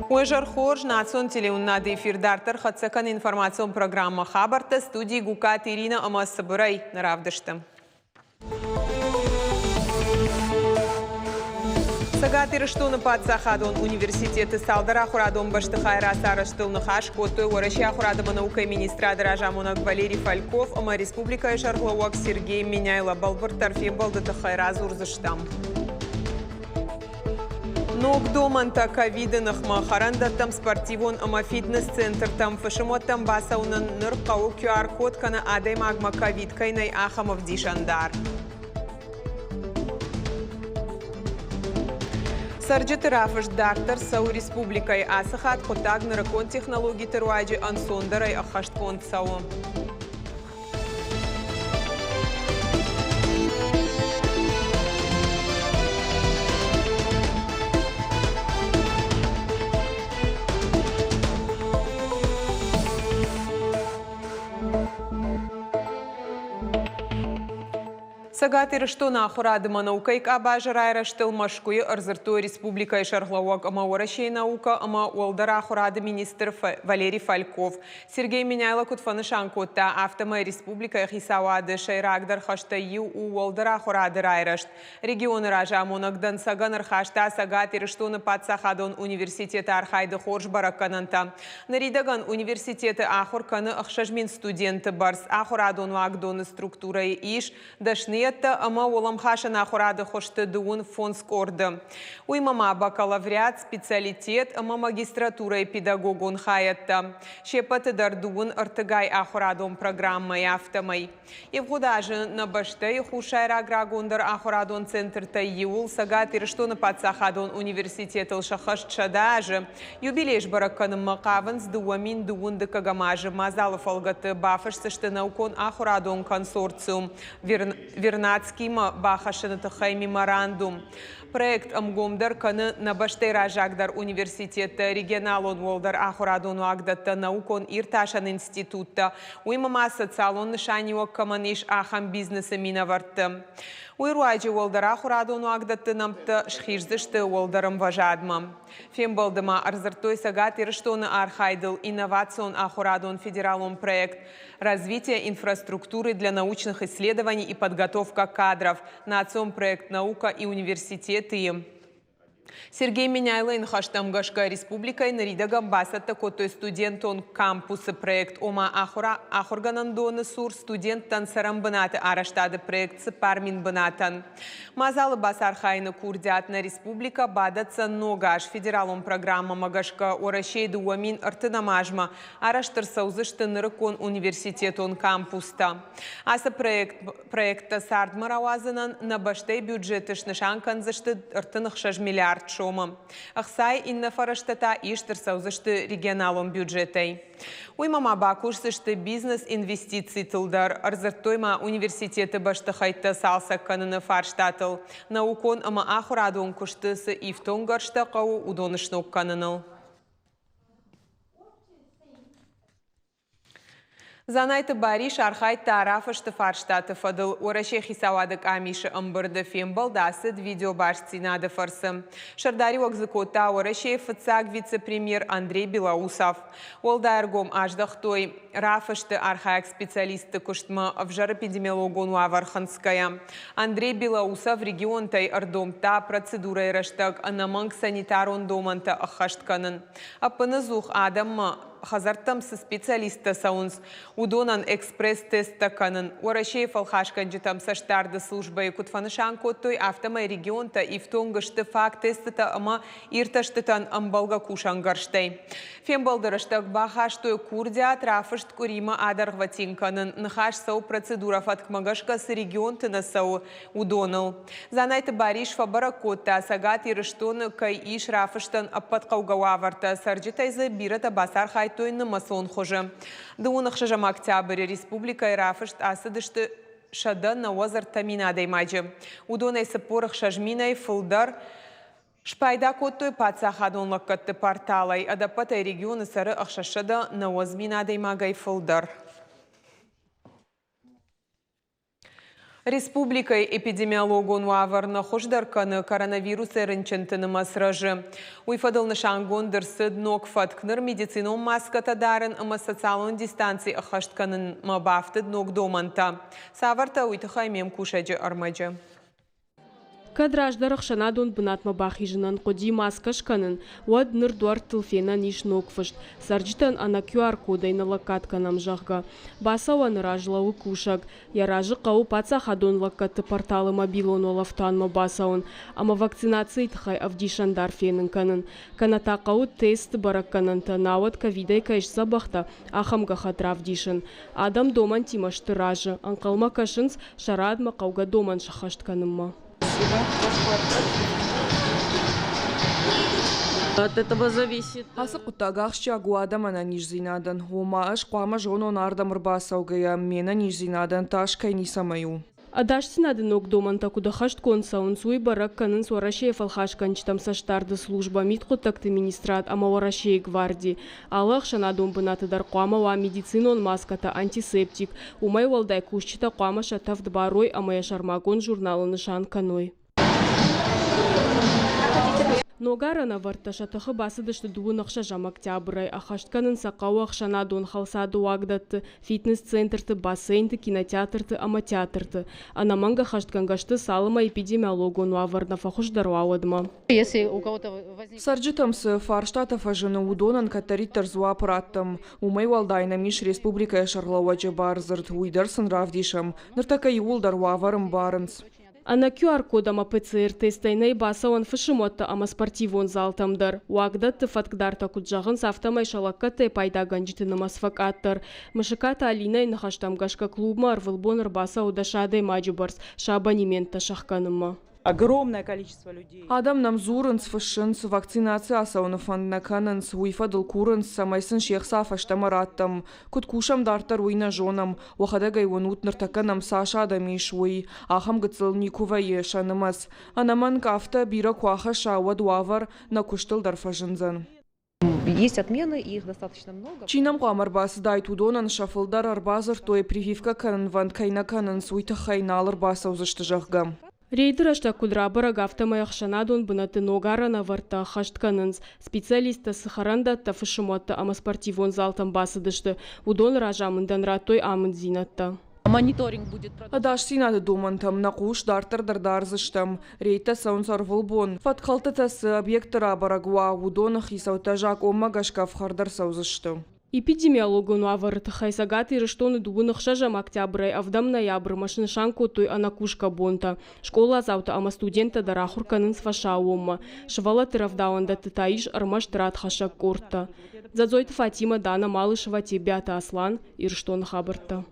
Уе зӕр хорз, национ телеуынынады эфир дарддӕр хӕццӕ кӕны информацион программӕ «Хабӕрттӕ» студийы Гукаты Иринӕ ӕмӕ цыбырӕй нӕ равдысты. Цӕгат Ирыстоны паддзахадон университеты цалдӕр ахуырадон бӕстыхайы рацарӕзтыл ныхас кодтой Уӕрӕсейы ахуырад ӕмӕ наукӕйы министрады разамонӕг Валерий Фальков ӕмӕ республикӕйы сӕргълӕууӕг Сергей Меняйло. Бӕлвырддӕр фембӕлды тыххӕй радзурдзыстӕм. Ног домӕнтӕ ковиды ныхмӕ хӕрӕндӕттӕм, спортивон ӕмӕ фитнес-центртӕм, фысымуӕттӕм бацӕуынӕн ныр хъӕуы QR-код кӕнӕ адӕймагмӕ ковид кӕй нӕй, ахӕм ӕвдисӕндар. Цӕрджыты рафыст дарддӕр цӕуы республикӕйы. Ацы хатт хъуыддаг нырыккон технологиты руаджы ӕнцондӕрӕй ӕххӕстгонд цӕуы. Цӕгат Ирыстоны ахуырады ӕмӕ наукӕйы къабазы райрӕзтыл Мӕскуыйы ӕрдзырдтой республикӕйы сӕргълӕууӕг ӕмӕ Уӕрӕсейы наукӕ ӕмӕ уӕлдӕр ахуырады министр Валерий Фальков. Сергей Меняйло куыд фӕнысан кодта, афтӕмӕй республикӕйы хицауады сӕйрагдӕр хӕстӕй иу у уӕлдӕр ахуырады райрӕзт. Регионы разамонӕг дӕнцӕгӕн ӕрхаста Цӕгат Ирыстоны паддзахадон университеты архайды хорз бӕрӕггӕнӕнтӕ. Ныридӕгӕн университеты ахуыр кӕны 6000 студенты бӕрц, ахуырадон уагдоны структурӕйы ис дӕсныйӕдтӕ ӕмӕ уӕлӕмхасӕн ахуырады хуызты 35 къорды. Уыимӕ ма бакалавриат, специалитет ӕмӕ магистратурӕйы педагогон хайӕдтӕ. Се ппӕты дӕр дыууын ӕртыгай ахуырадон программӕйы афтӕмӕй. Ивгъуыд азы нӕ бӕстӕйы хуссайраг рагондӕр ахуырадон центртӕй иуыл Цӕгат Ирыстоны паддзахадон университетыл сӕххӕст 100 азы. Юбилей сбӕрӕг кӕнынмӕ хъавынц 2000 дыккӕгӕм азы мадзалы фӕлгӕтты бафысдзысты наукон-ахуырадон консорциум Вернадскиймӕ бахӕссыны тыххӕй меморандум. Проект ӕмгомдӕр кӕны нӕ бӕстӕйы раззагдӕр университеттӕ, регионалон уӕлдӕр ахуырадон уагдӕттӕ, наукон-иртасӕн институттӕ, уыимӕ ма социалон нысаниуӕг кӕмӕн ис, ахӕм бизнесы минӕвӕртты. Уый руаджы уӕлдӕр ахуырадон уагдӕтты нӕмттӕ схиздзысты уӕлдӕр ӕмвӕзадмӕ. Фембӕлды ма ӕрдзырдтой Цӕгат Ирыстоны архайдыл инновацион ахуырадон федералон проект «Развитие инфраструктуры для научных исследований и подготовка кадров» национ проект «Наука и университеты». Сергей Меняйлойы ныхӕстӕм гӕсгӕ республикӕйы ныридӕгӕн бацӕттӕ кодтой студентон кампусы проект, ома ахуыргӕнӕндоны цур студенттӕн цӕрӕн бынаты арӕзтады проект 4000 бынатӕн. Мадзалы бацархайыны курдиат нӕ республикӕ бадӕтдзӕн ног аз федералон программӕмӕ гӕсгӕ Уӕрӕсейы 2030 азмӕ арӕзт ӕрцӕудзысты нырыккон университетон кампустӕ. Ацы проект проекттӕ цардмӕ рауадзынӕн нӕ бӕстӕйы бюджеты снысан кӕндзысты 36 миллиард сомы. Ӕхцайы иннӕ фӕрӕзтӕ та ист ӕрцӕудзысты регионалон бюджетӕй. Уыимӕ ма бакусдзысты бизнес-инвестицитыл дӕр, ӕрдзырдтой ма университеты бӕстыхӕйттӕ цалцӕг кӕныны фарстатыл, наукон ӕмӕ ахуырадон куысты цы ифтонггӕрзтӕ хъӕуы, уыдон сног кӕныныл. Дзанайты Барис архайдта рафысты фарстаты фӕдыл Уӕрӕсейы хицауады къамисы ӕмбырды фембӕлд ацыд видеобастдзинады фӕрцы. Сӕрдариуӕг дзы кодта Уӕрӕсейы фыццаг вице-премьер Андрей Белоусов. Уӕлдай ӕргом аздӕхтой рафысты архайӕг специалистты куыстмӕ ӕвзӕр эпидемиологон уавӕр хынцгӕйӕ. Андрей Белоусов регионтӕй ӕрдомдта процедурӕйы рӕстӕг ӕнӕмӕнг санитарон домӕнтӕ ӕххӕст кӕнын. Ӕппынӕдзух адӕммӕ хӕдзӕрттӕм цы специалисттӕ цӕуынц, уыдонӕн экспресс-тесттӕ кӕнын. Уӕрӕсейы фӕлхасгӕнджытӕм цӕстдарды службӕйы куыд фӕнысан кодтой, афтӕмӕй регионтӕ ифтонг сты фаг тестытӕ ӕмӕ иртӕстытӕн ӕмбӕлгӕ кусӕнгӕрзтӕй. Фембӕлды рӕстӕг бахастой курдиат рафыст къуыримӕ адӕргъвӕтин кӕнын. Ныхас цӕуы процедурӕ фӕткмӕ гӕсгӕ цы регионты нӕ цӕуы, уыдоныл. Дзанайты Барис фӕбӕрӕг кодта, Цӕгат Ирыстоны кӕй ис рафыстӕн ӕппӕт хъӕугӕ уавӕртӕ, цӕрджытӕй дзы бирӕтӕ бацархайдтой нымӕцон хуызы. Дыууын ӕхсӕзӕм октябры республикӕйы рафыст ацыдысты 193 000 адӕймаджы. Уыдонӕй 46 минӕй фылдӕр спайда кодтой паддзахадон лӕггӕдты порталӕй. Ӕдӕппӕтӕй регионы цӕры 690 000 адӕймагӕй фылдӕр. Республикӕйы эпидемиологон уавӕр нӕ хуыздӕр кӕны, коронавирусӕй рынчынты нымӕц рӕзы. Уый фӕдыл нысангонд ӕрцыд ног фӕтк. Ныр медицинон маскӕтӕ дарын ӕмӕ социалон дистанци ӕххӕст кӕнынмӕ бафтыд ног домӕнтӕ. Цавӕртӕ, уый тыххӕй ме мкусӕджы ӕрмӕджы. Кӕд раздӕр ӕхсӕнадон бынатмӕ бахизынӕн хъуыди маскӕ скӕнын, уӕд ныр дуӕрттыл фенӕн ис ног фыст, цӕрджытӕн ӕнӕ QR-кодӕй нӕ лӕггад кӕнӕм, зӕгъгӕ. Бацӕуӕны раз лӕууы кусӕг. Йӕ разы хъӕуы паддзахадон лӕггӕдты порталы мобилон уӕлӕфтуанмӕ бацӕуын ӕмӕ вакцинацийы тыххӕй ӕвдисӕндар фенын кӕнын. Кӕнӕ та хъӕуы тесты бӕрӕггӕнӕнтӕ, науӕд ковидӕй кӕй сдзӕбӕх дӕ, ахӕм гӕххӕтт равдисын. Адӕм домӕнтимӕ сты разы, ӕнхъӕлмӕ кӕсынц, сӕ радмӕ хъӕугӕ домӕн сӕххӕст кӕнынмӕ. Ацы хъуыддаг ахсджиаг у адӕмы ӕнӕниздзинадӕн. Ома, ӕз хъуамӕ зонон ардӕм ӕрбацӕугӕйӕ, ме нӕниздзинадӕн тас кӕй ницӕмӕй у. Ӕдасдзинады ног домӕнтӕ куыд ӕххӕстгонд цӕуынц, уый бӕрӕг кӕнынц Уӕрӕсейы фӕлхасгӕнджытӕм цӕстдарды службӕ, мидхъуыддӕгты министрад ӕмӕ Уӕрӕсейы гварди. Алы ӕхсӕнадон бынаты дӕр хъуамӕ уа медицинон маскӕтӕ, антисептик. Уымӕй уӕлдай кусджытӕ хъуамӕ сӕ тӕвд барой ӕмӕ йӕ сӕрмагонд журналы нысан кӕной. Ног арӕнӕвӕрдтӕ сӕ тыхы бацыдысты дыууын ӕхсӕзӕм октябрӕй, ӕххӕст кӕнын сӕ хъӕуы ӕхсӕнадон хӕлцады уагдӕтты, фитнес-центрты, бассейнты, кинотеатрты ӕмӕ театрты. Ӕнӕмӕнг ӕххӕстгӕнгӕ сты, цалынмӕ эпидемиологон уавӕр нӕ фӕхуыздӕр уа, уӕдмӕ. Цӕрджытӕм цы фарстатӕ фӕзыны, уыдонӕн кӕддӕриддӕр дзуапп раттӕм. Уымӕй уӕлдай нӕм ис республикӕйы сӕргълӕууӕджы бардзырд, уый дӕр сын равдисӕм. Ныртӕккӕ иууылдӕр уавӕр ӕмбарынц. Ӕнӕ QR-код ӕмӕ ПЦР-тестӕй нӕй бацӕуӕн фысымуӕттӕ ӕмӕ спортивон залтӕм дӕр. Уагдӕтты фӕткдартӕ куыд зӕгъынц, афтӕмӕй сӕ лӕггӕдтӕй пайдагӕнджыты нымӕц фӕкъаддӕр. Мысыкаты Алинӕйы ныхӕстӕм гӕсгӕ клубмӕ ӕрвылбон ӕрбацӕуы дӕс адӕймаджы бӕрц сӕ абонементтӕ сӕхгӕнынмӕ. Огромное количество людей. Адӕм нӕм дзурынц, фыссынц, вакцинаци ацӕуыны фӕнд нӕ кӕнынц, уый фӕдыл курынц, цӕмӕй сын се хца фӕстӕмӕ раттӕм. Куыд кусӕм дарддӕр, уый нӕ зонӕм. Уӕхӕдӕг ӕй уынут, ныртӕккӕ нӕм цас адӕм ис, уый. Ахӕм гыццыл никуы вӕййы сӕ нымӕц. Ӕнӕмӕнг, афтӕ бирӕ куы ахӕсса, уӕд уавӕр нӕ куыстыл дӕр фӕзындзӕн. Есть отмены, и их достаточно много. Чи нӕм хъуамӕ ӕрбацыдаид, уыдонӕн сӕ фылдӕр ӕрбадзырдтой, прививкӕ кӕнынвӕнд кӕй нӕ кӕнынц, уый тыххӕй нал ӕрбацӕудзысты, зӕгъгӕ. Рейды рӕстӕг куыд рабӕрӕг, афтӕмӕй ӕхсӕнадон бынӕтты ног арӕнӕвӕрдтӕ ӕххӕст кӕнынц. Специалисттӕ цы хӕрӕндӕттӕ, фысымуӕттӕ ӕмӕ спортивон залтӕм бацыдысты, уыдоны разамындӕн радтой амынддзинӕдтӕ. Мониторинг будет. Ӕдасдзинады домӕнтӕм нӕ хъус дарддӕр дӕр дардзыстӕм. Рейдтӕ цӕуынц ӕрвылбон. Фӕткхӕлдтытӕ цы объектты рабӕрӕг уа, уыдоны хицӕуттӕ закъонмӕ гӕсгӕ ӕфхӕрд ӕрцӕудзысты. Эпидемиологон уавӕры тыххӕй Цӕгат Ирыстоны дыууын ӕхсӕзӕм октябрӕй ӕвдӕм ноябрмӕ снысан кодтой ӕнӕкусгӕ бонтӕ. Скъоладзаутӕ ӕмӕ студенттӕ дӕр ахуыр кӕнынц фӕсаууонмӕ. Сывӕллӕтты рӕвдауӕндӕтты та ис ӕрмӕст радхӕссӕг къордтӕ. Дзӕдзойты Фатимӕ, Дана Малышева, Тебиаты Аслан, Ирыстоны хабӕрттӕ.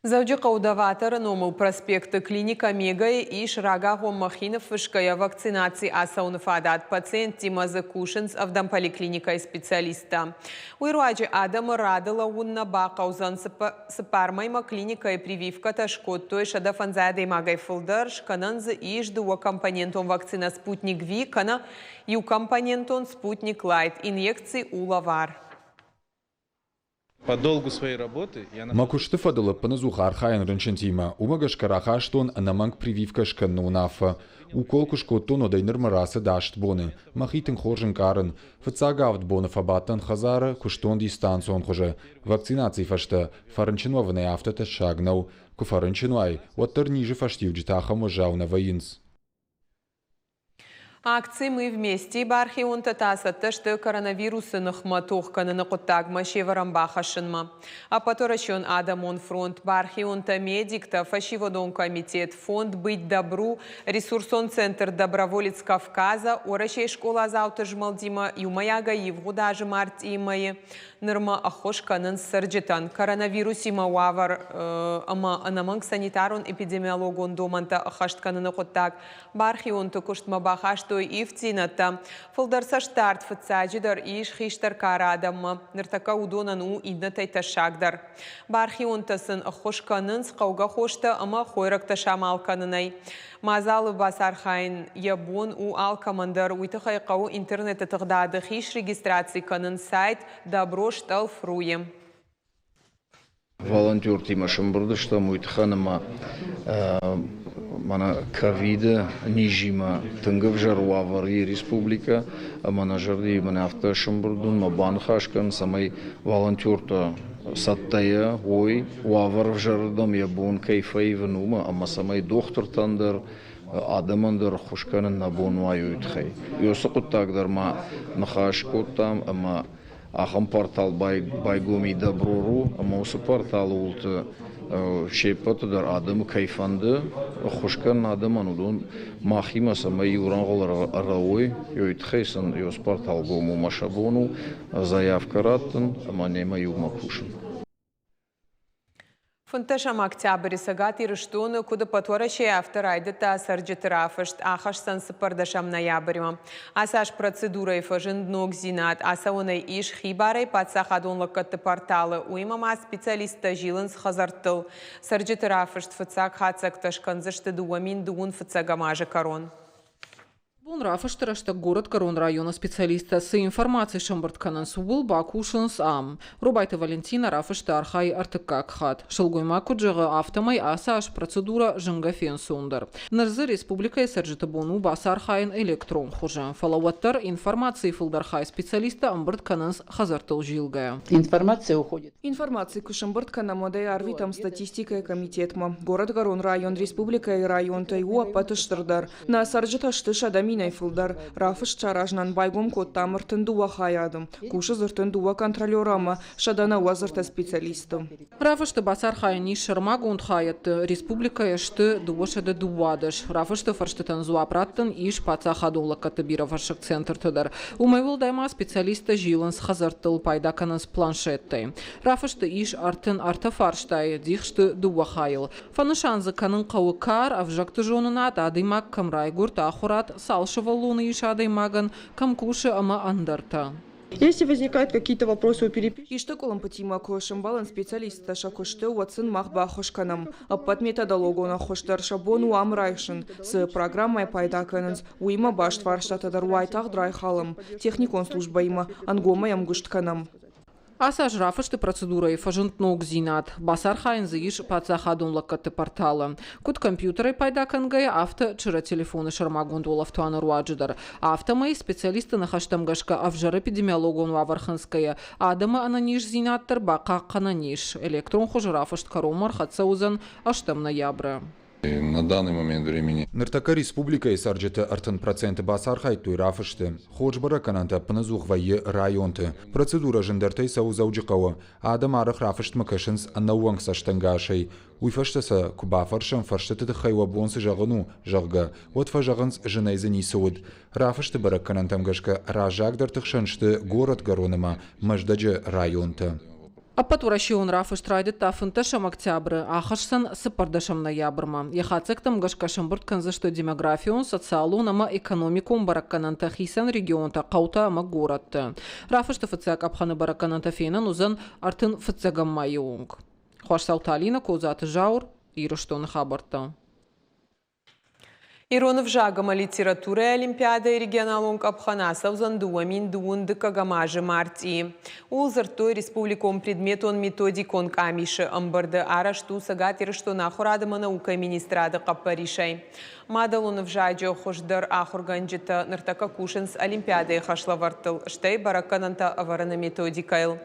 Дзӕуджыхъӕуы Доваторы номыл проспекты клиникӕ Мега-йы ис рагагъоммӕ хи ныффысгӕйӕ вакцинаци ацӕуыны фадат. Пациенттимӕ дзы кусынц ӕвдӕм поликлиникӕйы специалисттӕ. Уый руаджы адӕмы рады лӕууын нӕ бахъӕудзӕн. Цыппар мӕймӕ клиникӕйы прививкӕтӕ скодтой 105 адӕймагӕй фылдӕр. Скӕнӕн дзы ис дыууӕкомпонентон вакцинӕ «Спутник-V» кӕнӕ иукомпонентон «Спутник Лайт». Инъекци у лӕвар. По долгу своей работы я Мӕ куысты фӕдыл ӕппынӕдзух архайын рынчынтимӕ, уымӕ гӕсгӕ рахастон ӕнӕмӕнг прививкӕ скӕныны уынаффӕ. Укол куы скодтон, уӕдӕй нырмӕ рацыд аст боны. Мӕхи тынг хорз ӕнкъарын. Фыццаг авд боны фӕбадтӕн хӕдзары, куыстон дистанцион хуызы. Вакцинацийы фӕстӕ фӕрынчын уӕвынӕй афтӕ тӕссаг нӕу. Куы фӕрынчын уай, уӕддӕр низы фӕстиуджытӕ ахӕм уӕззау нӕ вӕййынц. Акци «Мы вместе» бархионтӕ та цӕттӕ сты коронавирусы ныхмӕ тох кӕныны хъуыддагмӕ се вӕрӕн бахӕссынмӕ. Ӕппӕтуӕрӕсеон адӕмон фронт, бархионтӕ, медиктӕ, фӕсивӕдон комитет, фонд «Быть добру», ресурсон центр «Доброволец Кавказа», Уӕрӕсейы скъоладзауты змӕлдимӕ иумӕйагӕй ивгъуыд азы мартъийы мӕйы нырмӕ ӕххуыс кӕнынц цӕрджытӕн. Коронавирусимӕ уавӕр ӕмӕ ӕнӕмӕнг санитарон-эпидемиологон домӕнтӕ ӕххӕст кӕныны хъуыддаг Бархионты куыстмӕ бахастой ивддзинӕдтӕ. Фылдӕр цӕстдард фыццаджыдӕр ис хистӕр кары адӕммӕ. Ныртӕккӕ уыдонӕн у иннӕтӕй тӕссагдӕр. Бархионтӕ сын ӕххуыс кӕнынц хъӕугӕ хостӕ ӕмӕ хойрӕгтӕ самал кӕнынӕй. Мадзалы бацархайын йӕ бон у алкӕмӕн дӕр. Уый тыххӕй хъӕуы интернеты тыгъдады хи срегистраци кӕнын сайт Добро Шталф.ру-йы. Волонтертимӕ сӕмбырд стӕм уый тыххӕн ӕмӕ мӕнӕ ковиды низимӕ тынг ӕвзӕр уавӕр и республикӕ ӕмӕ нӕ зӕрди мӕнӕ афтӕ сӕмбырд уын мӕ баныхас кӕнын, цӕмӕй волонтертӕ цӕттӕйӕ уой, уавӕр ӕвзӕрырдӕм йӕ бон кӕй фӕивын, уымӕ ӕмӕ цӕмӕй дохтыртӕн дӕр, адӕмӕн дӕр ӕххуыс кӕнын нӕ бон уа, уый тыххӕй. Уыцы хъуыддаг дӕр ма ныхас кодтам ӕмӕ ахӕм портал байгом и Добро.ру ӕмӕ уыцы порталы уылты се ппӕты дӕр адӕмы кӕй фӕнды ӕххуыс кӕнын адӕмӕн, уыдон махимӕ цӕмӕй иу рӕгъыл ӕрӕуой, уый тыххӕй сын уыцы портал гом у ӕмӕ сӕ бон у заявкӕ раттын ӕмӕ немӕ иумӕ кусын. 15 октябры Цӕгат Ирыстоны куыд ӕппӕт Уӕрӕсейы, афтӕ райдыдта цӕрджыты рафыст, ахӕсдзӕн 14 ноябрьмӕ. Ацы аз процедурӕйы фӕзынд ногдзинад, ацӕуӕнӕй ис хибарӕй паддзахадон лӕггӕдты порталы, уыимӕ ма специалисттӕ зилынц хӕдзӕрттыл. Цӕрджыты рафыст фыццаг хатдзӕгтӕ скӕндзысты 2021 азы кӕрон. Бон рафысты рӕстӕг горӕтгӕрон районы специалисттӕ цы информаци сӕмбырд кӕнынц, ууыл бакусынц ам. Робайты Валентина рафысты архайы ӕртыккаг хатт. Сылгоймаг куыд зӕгъы, афтӕмӕй ацы аз процедурӕ зынгӕ фенцондӕр. Ныр дзы республикӕйы цӕрджыты бон у бацархайын электрон хуызы. Фӕлӕ уӕддӕр информацийы фылдӕр хай специалисттӕ ӕмбырд кӕнынц хӕдзӕрттыл зилгӕйӕ. Информация уходит. Информаци куы сӕмбырд кӕнӕм, уӕд ӕй арвитӕм статистикӕйы комитетмӕ. Горӕтгӕрон район республикӕйы районтӕй у ӕппӕты стырдӕр. Нӕ цӕрджытӕ сты 100 000-ӕй фылдӕр. Рафыст саразынӕн байгом кодтам 32 хайады. Кусы дзы 32 контролеры ӕмӕ 193 специалисты. Рафысты бацархайӕн ис сӕрмагонд хайӕдты. Республикӕйы сты 212. Рафысты фӕрстытӕн дзуапп раттын ис паддзахадон лӕггӕдты бирӕвӕрсыг центрты дӕр. Уымӕй уӕлдай ма специалисттӕ зилынц хӕдзӕрттыл, пайда кӕнынц планшеттӕй. Рафысты ис 33 фарстайы, дих сты дыууӕ хайыл. Фӕнысан дзы кӕнын хъӕуы кар, ӕвзӕгты зонынад, адӕймаг кӕм райгуырд, ахуырад, цал сывӕллоны ис адӕймагӕн, кӕм кусы ӕмӕ ӕндӕртӕ. Если возникают какие-то вопросы у переписчиков, Исты къуылымпытимӕ куы сӕмбӕлынц специалисттӕ сӕ куысты, уӕд сын мах баххуыс кӕнӕм. Ӕппӕт методологон ӕххуыс дӕр сӕ бон у ам райсын. Цы программӕйӕ пайда кӕнынц, уыимӕ баст фарстатӕ дӕр уайтагъд райхалӕм. Техникон службӕимӕ ӕнгомӕй ӕмгуыст кӕнӕм. Ацы аз рафысты процедурӕйы фӕзынд ногдзинад. Бацархайын дзы ис паддзахадон лӕггӕдты порталы. Куыд компьютерӕй пайда кӕнгӕйӕ, афтӕ чырӕ телефоны сӕрмагонд уӕлӕфтуаны руаджы дӕр. Афтӕмӕй, специалистты ныхӕстӕм гӕсгӕ, ӕвзӕр эпидемиологон уавӕр хынцгӕйӕ, адӕмы ӕнӕниздзинад дӕр бахъахъхъӕнӕн ис. Электрон хуызы рафыст кӕронмӕ ӕрхӕццӕ уыдзӕн ӕстӕм ноябры. На данный момент времени. Ныртӕккӕ республикӕйы цӕрджыты 30% бацархайдтой рафысты. Хорз бӕрӕггӕнӕнтӕ ӕппынӕдзух вӕййы районты. Процедурӕ зындӕртӕй цӕуы Дзӕуджыхъӕуы. Адӕм арӕх рафыстмӕ кӕсынц ӕнӕууӕнк цӕстӕнгасӕй. Уый фӕстӕ сӕ куы бафӕрсӕм, фӕрстыты тыххӕй уӕ бон цы зӕгъын у, зӕгъгӕ, уӕд фӕзӕгъынц, зынӕй дзы ницы уыд. Рафысты бӕрӕггӕнӕнтӕм гӕсгӕ раззагдӕрты хсӕн сты горӕтгӕрон ӕмӕ Мӕздӕджы районтӕ. Ӕппӕтуӕрӕсеон рафыст райдыдта 15 октябры, ахӕсдзӕн 14 ноябрмӕ. Йӕ хатдзӕгтӕм гӕсгӕ сӕмбырд кӕндзысты демографион, социалон ӕмӕ экономикон бӕрӕггӕнӕнтӕ хицӕн регионтӕ, хъӕутӕ ӕмӕ горӕтты. Рафысты фыццаг къӕпхӕны бӕрӕггӕнӕнтӕ фенӕн уыдзӕн 35 майы онг. Хуасдзауты Алинӕ, Козаты Зауыр, Ирыстоны хабӕрттӕ. Ирон ӕвзаг ӕмӕ литературӕйы олимпиадӕйы регионалон къӕпхӕн ацӕудзӕн 2021 азы мартъийы. Ууыл дзырдтой республикон предметон-методикон къамисы ӕмбырды. Арӕзт у Цӕгат Ирыстоны ахуырад ӕмӕ наукӕйы министрады хъӕппӕрисӕй. Мадӕлон ӕвзаджы хуыздӕр ахуыргӕнджытӕ ныртӕккӕ кусынц олимпиадӕйы хӕслӕвӕрдтыл, стӕй бӕрӕггӕнӕнтӕ ӕвӕрыны методикӕйыл.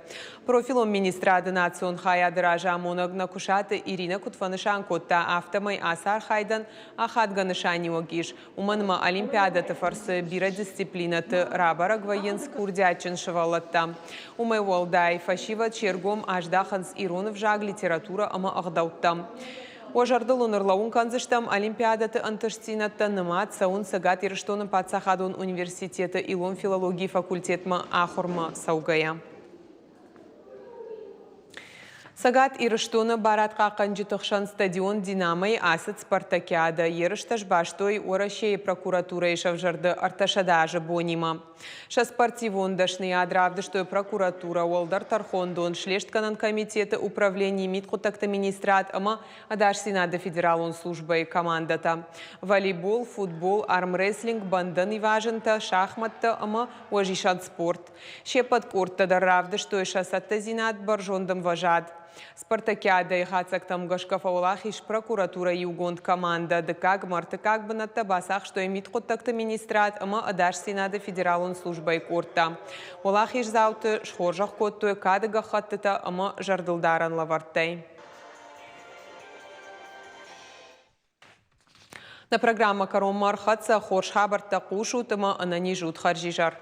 Профилон министрады национ хайады разамонӕг Нӕкуысаты Иринӕ куыд фӕнысан кодта, афтӕмӕй ацы архайдӕн ахадгӕ нысаниуӕг ис, уымӕн ӕмӕ олимпиадӕты фӕрцы бирӕ дисциплинӕты рабӕрӕг вӕййынц курдиатджын сывӕллӕттӕ. Уымӕй уӕлдай, фӕсивӕд се ргом аздахынц ирон ӕвзаг, литературӕ ӕмӕ ӕгъдӕуттӕм. Уӕ зӕрдыл уын ӕрлӕууын кӕндзыстӕм, олимпиадӕты ӕнтыстдзинӕдтӕ нымад цӕуынц Цӕгат Ирыстоны паддзахадон университеты ирон филологийы факультетмӕ ахуырмӕ цӕугӕйӕ. Цӕгат Ирыстоны барадхъахъхъӕнджыты хсӕн стадион «Динамо»-йы ацыд спартакиадӕ. Ерыстӕ сбастой Уӕрӕсейы прокуратурӕйы сӕвзӕрды 300 азы бонимӕ. Сӕ спортивон дӕсныйад равдыстой прокуратурӕ, уӕлдӕр тӕрхондон, слестгӕнӕн комитеты управленийы мидхъуыддӕгты министрад ӕмӕ ӕдасдзинады федералон службӕйы командӕтӕ. Волейбол, футбол, армрестлинг, бӕндӕн ивазынтӕ, шахмӕттӕ ӕмӕ уӕзисӕн спорт. Се ппӕт къордтӕ дӕр равдыстой сӕ цӕттӕдзинад бӕрзонд ӕмвӕзад. Спартакиадӕйы хатдзӕгтӕм гӕсгӕ фӕуӕлахиз прокуратурӕйы иугонд командӕ. Дыккаг ӕмӕ ӕртыккаг бынӕттӕ бацахстой мидхъуыддӕгты министрад ӕмӕ ӕдасдзинады федералон службӕйы къордтӕ. Уӕлахиздзауты схорзӕх кодтой кады гӕххӕттытӕ ӕмӕ зӕрдылдарӕн лӕвӕрттӕй. Нӕ программӕ кӕронмӕ ӕрхӕццӕ. Хорз хабӕрттӕ хъусут ӕмӕ ӕнӕниз ут. Хӕрзизӕр!